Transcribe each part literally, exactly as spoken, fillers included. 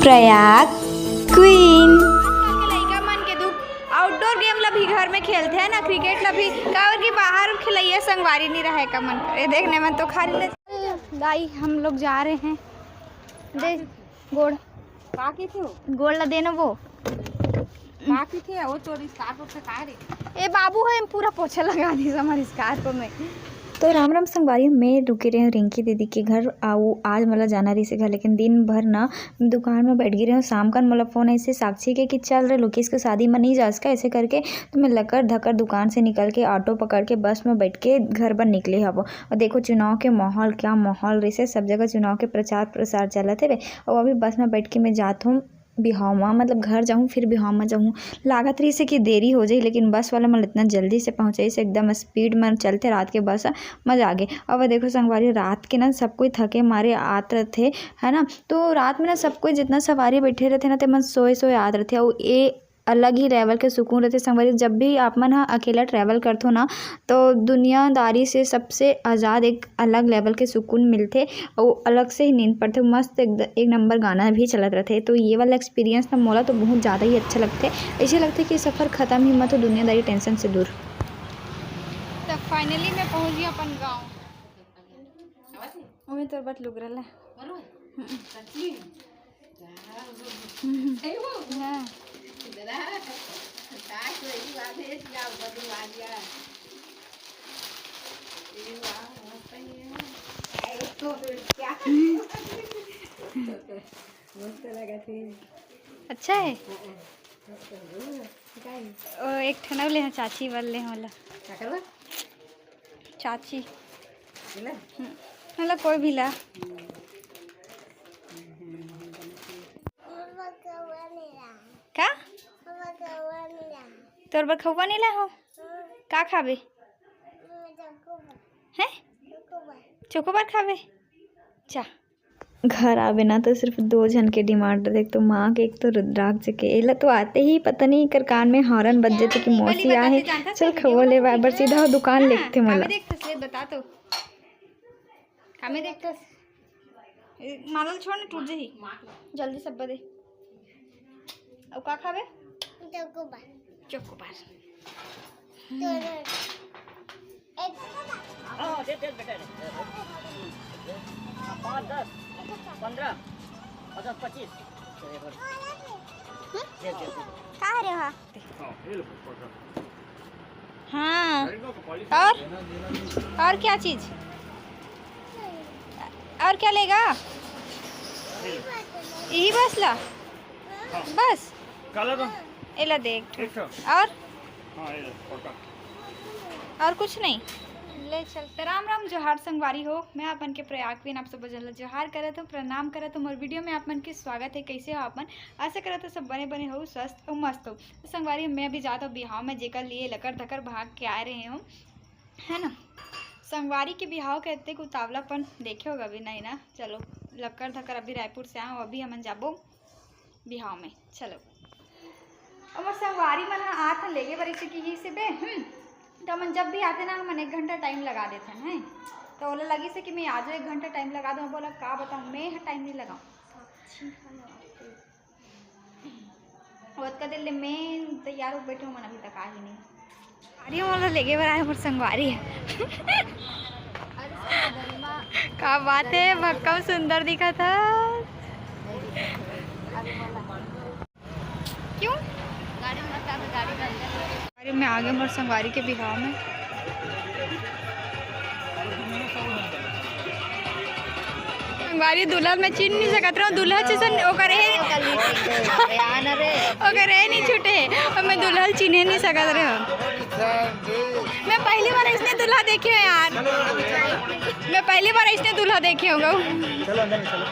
Prayag queen. आजकल के लइका मन के दुख, आउटडोर गेम ला भी घर में खेलथे ना, क्रिकेट ला भी, काबर कि बाहर खेलइया संगवारी नहीं रहे का मन करे। देखने मन तो खाली ले। दाई, हम लोग जा रहे हैं। दे गोड़। का की थी वो? गोड़ ला देना वो। का की थी वो? चोरी स्कार्फ से का रे? ए बाबू है, पूरा पोछा लगा दी हमारे स्कार्फ में। तो राम राम संगवारी, मैं रुके रहे हूँ रिंकी दीदी के घर। आऊ आज मोला जाना रहिसे घर, लेकिन दिन भर ना दुकान में बैठ गई रहे हूँ। शाम कन मोला फोन ऐसे साक्षी के कि चल रे लोकेश के शादी में नहीं जास का, ऐसे करके। तो मैं लकर धकर दुकान से निकल के ऑटो पकड़ के बस में बैठ के घर बर निकले हवो। और देखो चुनाव के माहौल, क्या माहौल रहिसे, सब जगह चुनाव के प्रचार प्रसार चलत हवे। और अभी बस में बैठ के मैं जात हूँ बिहाव म, मतलब घर जाहूँ फिर बिहाव म जाहूँ। लागत रहिसे कि देरी हो जाही, लेकिन बस वाला मन इतना जल्दी से पहुँचाइस, एकदम स्पीड म चलथे रात के बस ह, मजा आ गे। अब देखो संगवारी, रात के ना सब कोई थके मारे आत रथे, है ना, तो रात में ना सब कोई जितना सवारी बैठे रथे ना, ते मन सोए सोए आत रथे। अउ ए अलग ही लेवल के सुकून रथे संगवारी। जब भी आप मन ह अकेला ट्रैवल करथो ना, तो दुनियादारी से सबसे आज़ाद एक अलग लेवल के सुकून मिलथे। अउ अलग से ही नींद पड़थे। मस्त एक, एक नंबर गाना भी चलत रथे। तो ये वाला एक्सपीरियंस ना मोला तो बहुत ज़्यादा ही अच्छा लगथे। ऐसे लगथे कि सफ़र ख़त्म ही मत हो, दुनियादारी टेंशन से दूर। तब फाइनली मैं पहुंच गई अपन गांव। ओमे तोर बर लुगरा ला। हाँ। मस्त लगा थे। अच्छा है। ओ, एक ठन अउ ले हाँ, चाची बर ले हाँ ला। चाची। हम्म, मतलब कोई भी ला। का? तोर बर खउआ नहीं ला हो? का खाबे? हैं? चोकोबार खाबे? जा। घर आबे ना, तो सिर्फ दो झन के डिमांड रथे। एक तो माँ के, एक तो रुद्राक्ष के। एला तो आते ही पता नहीं एकर कान में हॉर्न बज जथे कि मौसी आए हे, चल खवो ले बाय बर। सीधा दुकान लेगथे मोला। बता तो। कामे देखथस? ए, माला ल छोड़ ना, टूट जाही। जल्दी सब दे। अउ का खाबे? चोकोबार। चोकोबार। हाँ, दे, दे, बेटा, दे। पाँच, दस, पन्द्रह, पचास, पच्चीस। दे, दे, दे। का हरे हा? हाँ, ये लो, पकड़। हाँ। और? और क्या चीज? और क्या लेगा? यही बस ला? बस? काला तो? एला दे एक ठो। एक ठो। और? हाँ, ये लो, पकड़। और कुछ नहीं? ले चल। त राम राम जोहार संगवारी हो, मैं आप मन के प्रयाग क्वीन आप सब झन ला जोहार करत हूँ, प्रणाम करत हूँ। मोर वीडियो में आप मन के स्वागत है। कैसे हो आप मन? आशा करत हूँ सब बने बने हो, स्वस्थ और मस्त हो। तो संगवारी, मैं अभी जात हूँ बिहाव में, जेकर लिए लकर धकर भाग के आए रहे हूँ, है ना। संगवारी के बिहाव के अतेक उतावलापन देखे होगा अभी नहीं ना। चलो, लकर धकर अभी रायपुर से आए हूँ, अभी हमन जाबो बिहाव में। चलो, अब मोर संगवारी मन ह आत हन लेगे बर, इसे की से बे, हम्म, तो हमन जब भी आते ना, हमन एक घंटा टाइम लगा देथन, हैं। तो ओला लगी से कि मैं आज एक घंटा टाइम लगा दूँ। बोला, का बताऊँ, मैं ह टाइम नहीं लगाऊँ। ओतका देर ले मैं तैयार हो बैठे हूँ, मन अभी तक आ ही नहीं। अरे, मोला लेगे बर आए मोर संगवारी है। का बात है, भक्कम सुंदर दिखत है। क्यों? गाड़ी में बता दो, गाड़ी में। अरे, मैं आ गया मोर संगवारी के बिहाव में। संगवारी, दूल्हा मैं चिन्ह नहीं सकत रहूं, दूल्हा जैसन ओकर हे, ओकर हे नहीं छूटे, और मैं दूल्हा चिन्हे नहीं सकत रहूं। मैं पहली बार इसने दूल्हा देखे हूँ यार, मैं पहली बार इसने दूल्हा देखे हूँ। चलो अंदर में चलो,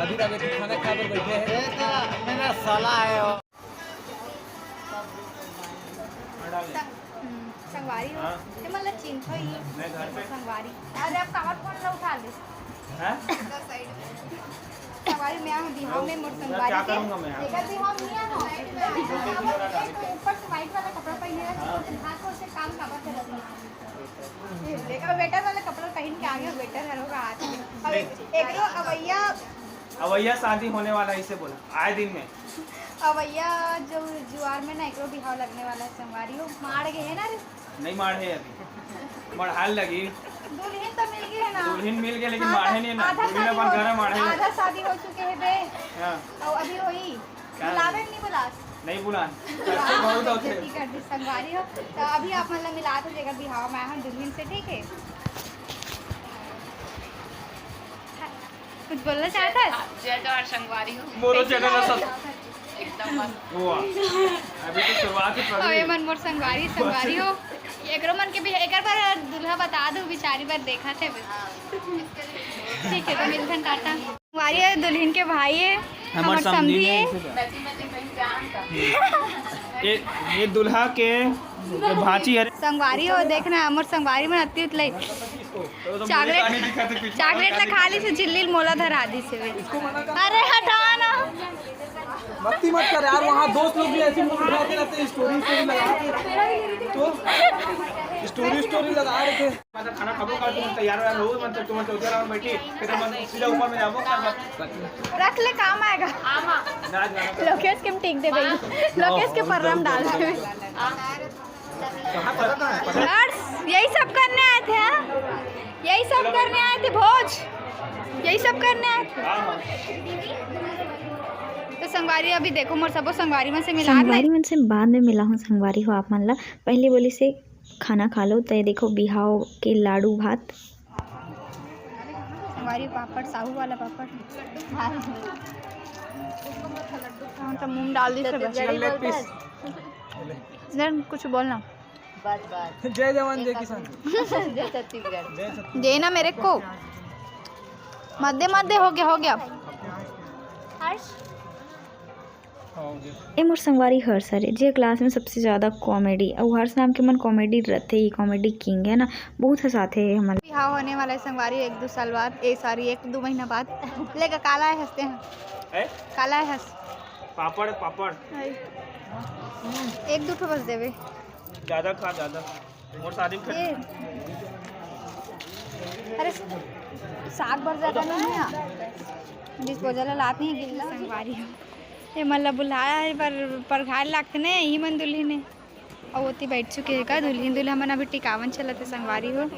अभी तक खाना खा कर बैठे हैं। मेरा साला है। स-, हम्म, संगवारी हो? हाँ। ते मन ला चिन्हथो ही। मैं घर पे। संगवारी। अरे, अब काबर फोन ला उठा ले? हाँ? संगवारी, मैं आहूँ बिहाव में मोर संगवारी के। एकर बिहाव नहीं आनो। ऊपर से व्हाइट वाला कपड़ा पहने रहे, तो हाथ से काम काबर करत हो? देखो, वेटर वाला कपड़ा पहन के आगे, वेटर हर होगा हाथ में। अब एक, एक तो अवैया अवैया शादी होने वाला है, इसे बोला, आए दिन में। अवैया जो जुआर में ना एकरो बिहाव लगने वाला है, संगवारी हो। माड़ गे हे ना रे? नहीं माड़ हे अभी, मढ़ाल लगी। दुल्हिन तो मिल गे हे ना? दुल्हिन मिल गे, लेकिन हाँ, माड़े नहीं ना। आधा दुल्हिन शादी अपन हो, घर में माड़े। आधा शादी हो चुके हे बे। हाँ। और अभी होई। क्या? बुलावे नहीं बुलास? नहीं बुलान। बहुत होते। बेइज्जती कर दी संगवारी हो। तो अभी आप मतलब मिला दो जेकर बिहाव में हम दुल्हिन से, ठीक है? कुछ बोलना चाहता है? जय जोहार संगवारी हो। मोरो चैनल है सब। एकदम मस्त। वाह। अभी तो शुरुआत ही अबे प्रवीण। मन मोर संगवारी, संगवारी हो। एकरो मन के भी, एकर पर दूल्हा बता दो, बिचारी बर देखा थे बस। ठीक है, तो मिलथन, टाटा। संगवारी है, दुल्हन के भाई है, हमर हमर समधी समधी है। है। ये, ये दूल्हा के भांची है। संगवारी हो, देखना, हमर संगवारी मन अति उतले। चॉकलेट, चॉकलेट ला खा ली से झिल्ली मोला धरा दी से वे। अरे हटा ना। मस्ती मत कर यार, वहाँ दोस्त लोग भी ऐसे मुंह उठाते रहते हैं, स्टोरी स्टोरी लगा के। तो स्टोरी स्टोरी लगा रहे थे। मतलब खाना खाबो का, तुम तैयार वैयार हो, मतलब तुम चौथे राउंड बैठी, फिर हम सीधा ऊपर में जाबो का। रख ले, काम आएगा। ना, ना, ना। लोकेश के हम टिक दे भाई, लोकेश के पर्रा में डाल दे। कहाँ पर? कहाँ पर? हर्ष, यही सब करने आए थे, हाँ? यही सब करने आए थे, भोज, यही सब करने आए थे। तो संगवारी, अभी देखो, मोर सबो संगवारी मन से मिला संगवारी मन से बाद में मिला हूँ। संगवारी हो, आप मन ला पहले बोली से खाना खा लो, तो ये देखो, बिहाव के लाडू भात। संगवारी, पापड़, साहू वाला पापड़। हाँ, तो मुंह डाल दी से बस। छत्तीसगढ़ी बोलता है। जन कुछ बोलना। बस, बस। जय जवान, जय किसान। जय छत्तीसगढ़। जय छत्तीसगढ़। दे ना मेरे को। मत दे, मत दे, हो गया, हो गया। हर्ष। हाँ, जी। ए मोर संगवारी हर्ष हरे, जे क्लास में सबसे ज्यादा कॉमेडी, अउ हर्ष नाम के मन कॉमेडी रथे ही, कॉमेडी किंग है ना, बहुत हंसाथे हमन। बिहाव होने वाला है संगवारी, एक दो साल बाद, ए सॉरी, एक दो महीना बाद। लेगा काला है हंसते हैं। हैं? काला है हंस। पापड़, पापड़। हाय। एक दो ठो बस देवे। ज्यादा खा, ज्यादा। मोर शादी में ये। अरे, साग बर ज्यादा नहीं है। डिस्पोजल लात नहीं है, गिल्ला। संगवारी हो। ये मन ला बुलाया है, पर, पर घर लागते नहीं, यही मन दुल्हन है। अउ ओती बैठ चुके हैं का दुल्हन, दुल्हा मन अभी टिकावन चलत है, संगवारी हो।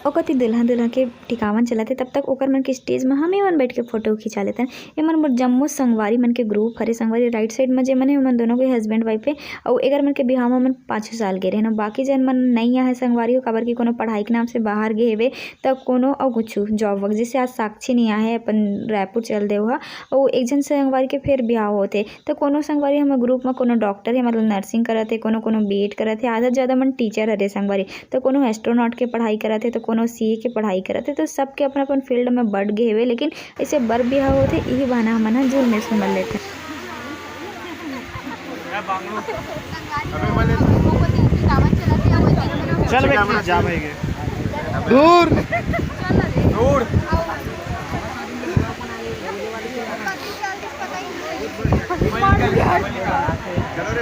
ओकती दुल्हा दुल्हा के टिकावन चलत हे, तब तक ओकर मन के स्टेज म हमे मन बैठ के फोटो खिंचा लेतन। ए मन मोर जम्मो संगवारी मन के ग्रुप हरे। संगवारी राइट साइड म जे मन हे, ओमन दोनों के हस्बैंड वाइफ हे, अउ एकर मन के बिहाव म मन पाँचों साल गे रहे न। बाकी जन मन नइ आहे संगवारी हो, काबर कि कोनो पढ़ाई के नाम से बाहर गे हेवे, त कोनो अउ कुछु जॉब वर्क, जैसे आज साक्षी नइ आहे, अपन रायपुर चल दे ओहा, अउ एक झन संगवारी के फेर बिहाव होथे। त कोनो संगवारी हमर ग्रुप म कोनो डॉक्टर हे, मतलब नर्सिंग करत हे, कोनो कोनो बीएड करत हे, आधा जादा मन टीचर हरे संगवारी। त कोनो एस्ट्रोनॉट के पढ़ाई करत हे, त कोनो सीए के पढ़ाई करत हे, त सबके अपन अपन फील्ड म बट गे हेवे, लेकिन अइसे बर बिहाव होथे, इही बहाना हमन ह जुल मिल सुमल लेथन। चल बे, जा भाई के। दूर। दूर।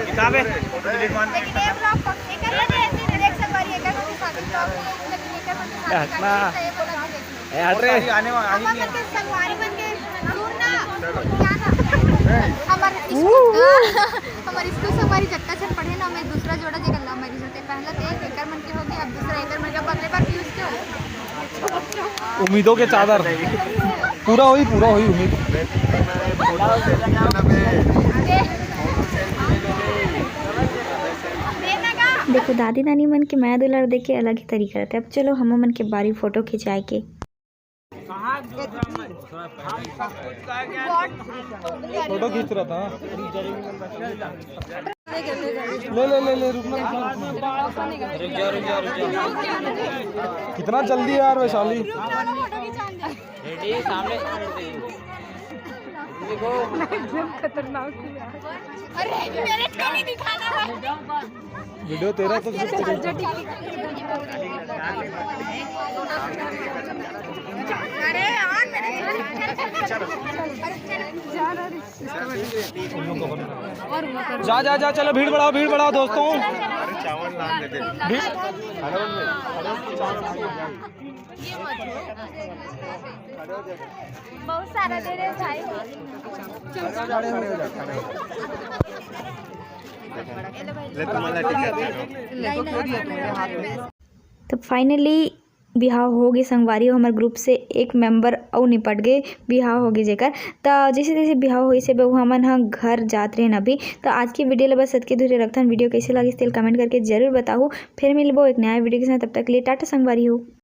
किताब है। हटना। ए, हट रे। आने वाला, आने वाला। हमर स्कूल, हमर स्कूल संगवारी जतका झन पढ़े ना, मैं दूसरा जोड़ा जेकर लव मैरिज होथे, पहला तो एक एकर मन के हो गया, अब दूसरा एकर मन के, अब अगले बार पीयूष के हो। उम्मीदों के चादर। पूरा होई, पूरा होई उम्मीद। देखो, दादी नानी मन के मया दुलार देख के अलग ही तरीका रहथे। अब चलो, हम मन के बारी फोटो खिंचाए के। फोटो खींच रहा था। ले, ले, ले, ले, रुकना, रुकना, रुकना। कितना जल्दी है यार वैशाली। एकदम खतरनाक थी यार। अरे, मेरे को नहीं दिखाना है। वीडियो तेरा तो सिर्फ अरे यार, मेरे जा रहा है। जा, जा, जा, चलो, भीड़ बढ़ाओ, भीड़ बढ़ाओ, दोस्तों। भीड़ बहुत सारा दे रहे भाई। ले, तुम्हाला टिकट दाखव। तो फाइनली बिहाव हो गे संगवारी हो, हमर ग्रुप से एक मेंबर अउ निपट गे, बिहाव हो गे जेकर। त जैसे तैसे बिहाव होइस हे, हमन ह घर जात रहेन अभी। त आज के वीडियो ल बस अतके दूरी रखथन। वीडियो कैसे लागिस तेल कमेंट करके जरूर बताहू। फिर मिलबो एक नया वीडियो के साथ, तब तक के लिए टाटा संगवारी हो।